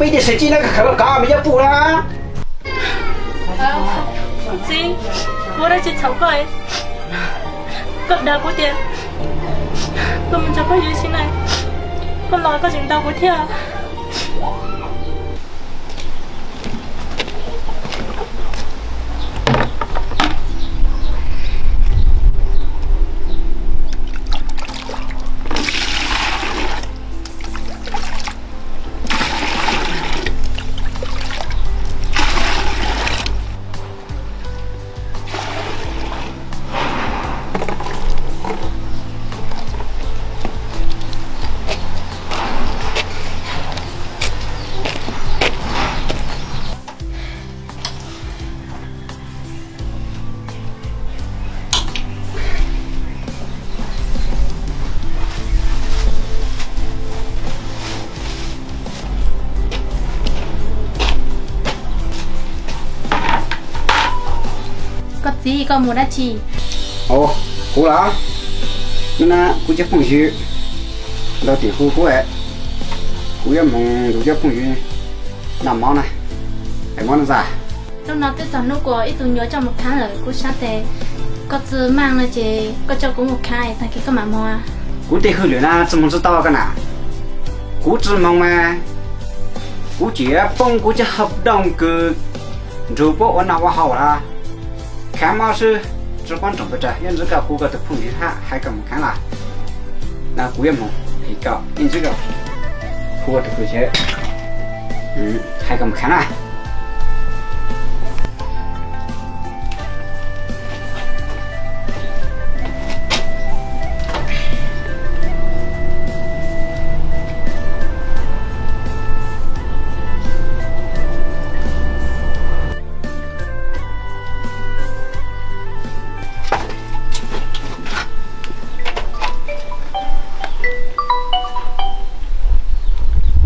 Peb tias sawv tsees no koj khaws koj kov me coj pum na. Txiv, kuv ua dab tsi txhaum koj? Koj dag kuv tias koj mus nrog phooj ywg sim neej, koj los koj tseem dag kuv thiab. Koj txiv, koj mus dab tsi? Ov, kuv los? Hnub no kuv cov phooj ywg ntau tim hu kuv, kuv yuav mus nrog cov phooj ywg noj mov na. Es mov no ntxa? Hnub no twb txog hnub kuas ib tug nyuam coj mus khab lawm, kuv xav tias koj tsis maj no ces koj coj kuv mus khab tag kis koj mam mus. Kuv tej hauj lwm na tsis moog tsis tau koj na. Kuv tsis moog mas kuv tseem yuav poob kuv cov hauv dooj kws nrug puab ua noj ua haus lawm. Khab mob xwb, tsis poob nroog pes tsawg, yeej ntxwv koj hu koj tus phooj ywg hab hais kom mus khab lawm. Na kuv yuav mus, koj yeej ntxwv koj hu koj tus phooj ywg hais kom mus khab na.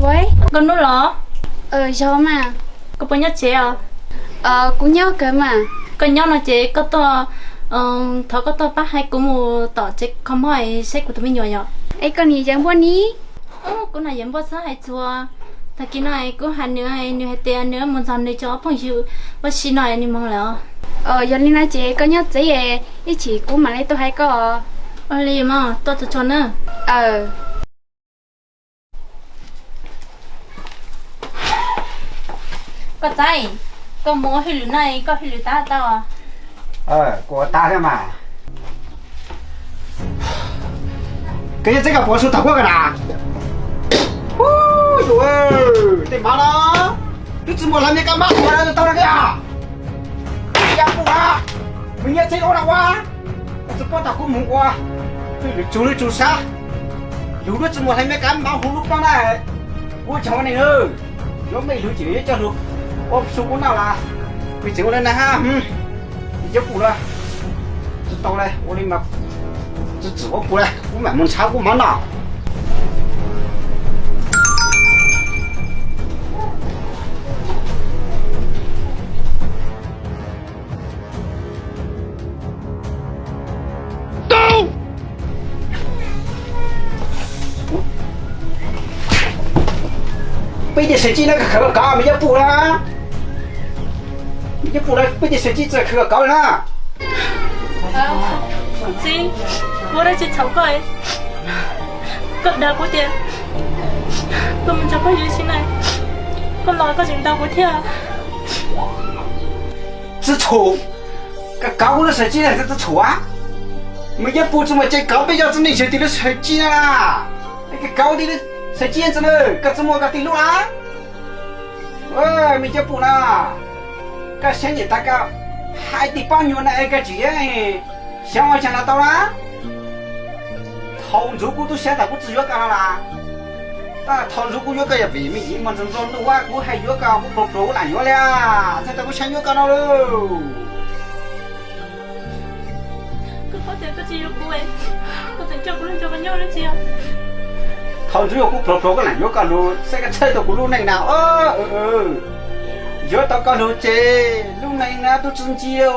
Ua, Nkauj Hnub los? Yog mas. Koj puas nyob tsev os? Kuv nyob kawg mas. Koj nyob no ces koj tuaj, thov koj tuaj pab hais kuv mus tom tsev kho mob saib kuv tus me nyuam yom. Es koj niam yawg npuaj ni? Kuv niam yawg npuaj xwb hais txhua. Tag kis no kuv hais nws, nws hais tias nws mus nrog nws cov phooj ywg ua si no nws moog lawm os. Yog li no ces koj nyob tsev, ib chim kuv mam li tuaj hais koj. Ua li mas tuaj txhua txhua na. Koj txiv, koj mus ua hauj lwm no koj hauj lwm tag tau? Kuv ua tag thiab mas. Koj yeej txib koj puav su tag kuab koj na. Hu, yus, tej mov no twb tsis muaj hlais me kab mab ua tau na koj. Yam kuv a, kuv nyiaj txiag ua na ua, tsis pub tau kuv mus ua. Lwm tsug lwm tsug sab, lug lub tsis muaj hlais me kab mab hu lub plob na. Kuv tsis ua neeg, yuav mej lug ces yuav coj lug ua su ua noj los, kuv tseem ua li na hab. Cov pum na, tsis tau le, ua li mas tsis txwm ua kuv le, kuv mam mus nrhav kuv mov noj. Peb tias sawv tsees no koj khaws koj kov me cov pum na. Me cov pum na, peb tias sawv tsees txawm khaws koj kov na. Txiv, kuv ua dab tsi txhaum koj? Koj dag kuv tias koj mus nrog phooj ywg sim neej, koj los koj tseem dag kuv thiab. Tsis txhaum, koj kov kuv lub sawv tsees na tsis txhaum a. Me cov pum tsis muaj cai kov peb cov txiv neej sawv tsees lub sawv tsees na. Koj kov kuv txiv lub sawv tsees txawm na, koj tsis muaj koj txiv lub a. Me cov pum na, koj xyov nyem tas koj hais tej pab nyuam na es koj tseem xyov ua caag los tau na. Thaum ntxuav kuv tub xyov tas kuv tsis yuav koj no las. Tab thaum ntxuav kuv yuav koj yog vim me ntsis muaj ntxoov ntxoo luj ua kuv hais yuav koj kuv pluag pluag kuv lam yuav li. Txhais tau kuv xyov yuav koj no lauj. Thaum ntxuav yog kuv pluag pluag kuv lam yuav koj lug, saib koj txhawb tau kuv lub neej na. Yuav tau koj lug ces lub neej na tub tsis ntsia.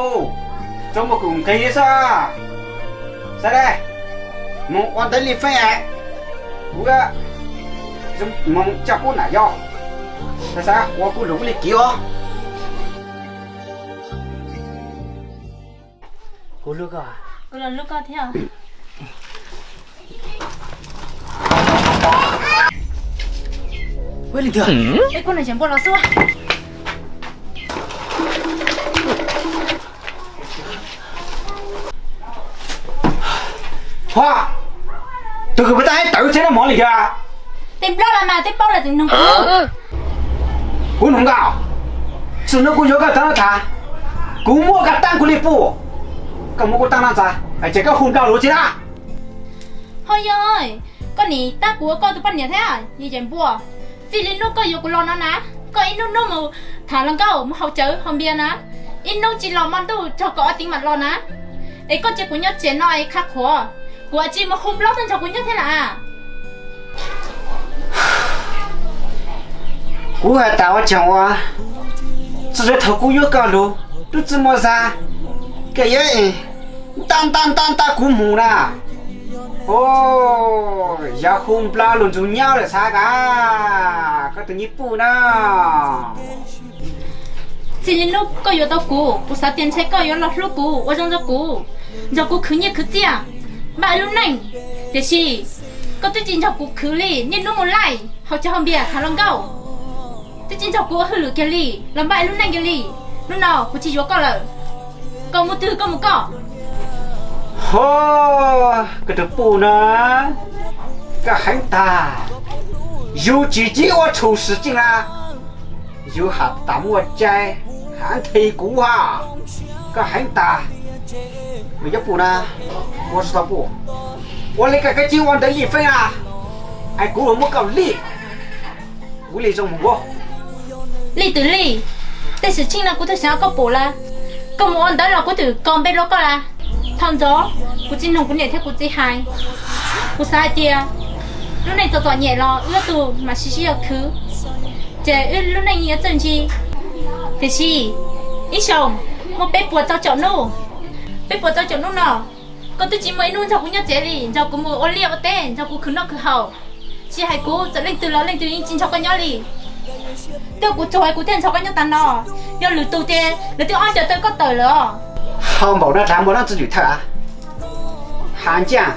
Tsuas muaj kuv nqig xwb. Saib dab, moog ua ntawv li feeb, kuv moog coj kuv nam yog. Xav xav ua kuv lus kuv li kiv os. Kuv hlub koj thiab. Ua li ntawd, peb kuj nrog Yawm Npuaj los xwb. Ho, tus kws puas tau haib tawv txhiab noj mov li cas? Tej nplooj los mas tej paub los tseem nug kuv. Kuv nug koj, txij hnub kuv yuav koj tag no tas, kuv muab koj taab kuv li puj, koj muab kuv taab no tas, ces koj hu nplog lus tsi na? Ho yog, koj nim taab kuv ua koj tus poj niam thiab, Yawm Npuaj. Txij li hnub koj yuav kuv los no na, koj ib hnub hnub mus tham hluas nkauj mus haus cawv haus npias na, ib hnub tsis los hmo ntuj txog kaum ob teev mam los na. Es koj cia kuv nyob tsev no es khav qhuav, kuv tsis mus hu nplog tuaj nrog kuv nyob thiab las. Kuv has tas ua tseem ua, txij thaum kuv yuav koj lug, tub txwj muaj zag, koj yuav nta nta nta nta kuv mus na. Yog hu nplog lug ntxug nyob lawm xav ka, koj tus nyij puj na. Txij li hnub koj yuav tau kuv, kuv xav tias ntshe koj yuav los hlub kuv, ua zoo rau kuv, nrog kuv khwv nyiaj khwv txiaj, npaj wb lub neej. Tiam sis koj twb tsis nrog kuv khwv li, niaj hnub mus laij haus cawv haus npias tham hluas nkauj, twb tsis nrog kuv ua hauj lwm kiag li, los npaj wb lub neej kiag li. Hnub no kuv tsis yuav koj lawm, koj mus twg koj mus koj. Ho, koj tus puj na, koj heev tag. Yus tsis txib ua tshum sim tseej na, yus has tas muaj cai, has nthe kuv ha. Koj heev tag. Mus yuav puj na, ua tsis tau puj. Ua li koj kav tsij ua ntawv li feeb na, es kuv muab koj li, kuv li zoo mus ua. Li twb li, tej sim tseej no kuv twb xav koj pum lawm, koj mus ua ntawv los kuv twb kos npe rau koj lawm. Thaum ntxov kuv tsis mloog kuv niam thiab kuv txiv hais, kuv xav hais tias lub neej txom txom nyem los wb ob tug mam sib sib yog khwv, ces wb lub neej yuav txawj ntse. Tiam sis ib xyoos muaj peb puas tau caum hnub, peb puas tau caum hnub no koj twb tsis muaj ib hnub nrog kuv nyob tsev li, nrog kuv mus ua liaj ua teb, nrog kuv khwv noj khwv haus. Tsis hais kuv, txawm leej twg los leej twg yeej tsis nrog koj nyob li. Twb kuv tsuag kuv thiaj nrog koj nyob tag no, yog lwm tus ces lawv twb ob co taw koj tawm lawm os. Ho npaum no has muaj dab tsi lwm thawj? Has ntxiag,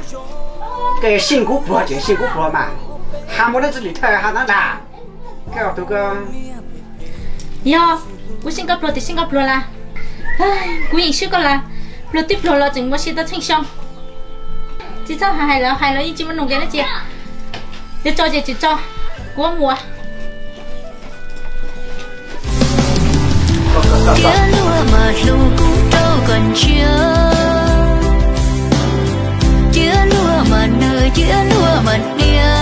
koj yeej seej kuv pluag ces seej kuv pluag mas, has muaj dab tsi lwm thawj has ntag. Koj tus ko, yog kuv seej koj pluag tias seej koj pluag las, kuv yeej swb koj las. Pluag twb pluag los tseem ua si tau tsheej xyoo. Tsis txhob hais lawv, hais lawv yeej tsis muaj nug kev dab tsi. Yuav tso ces tsis tso, kuv mus. Cia luag mas hlub kuv rau kom ntsiag, cia luag mas nws, cia luag mas niam.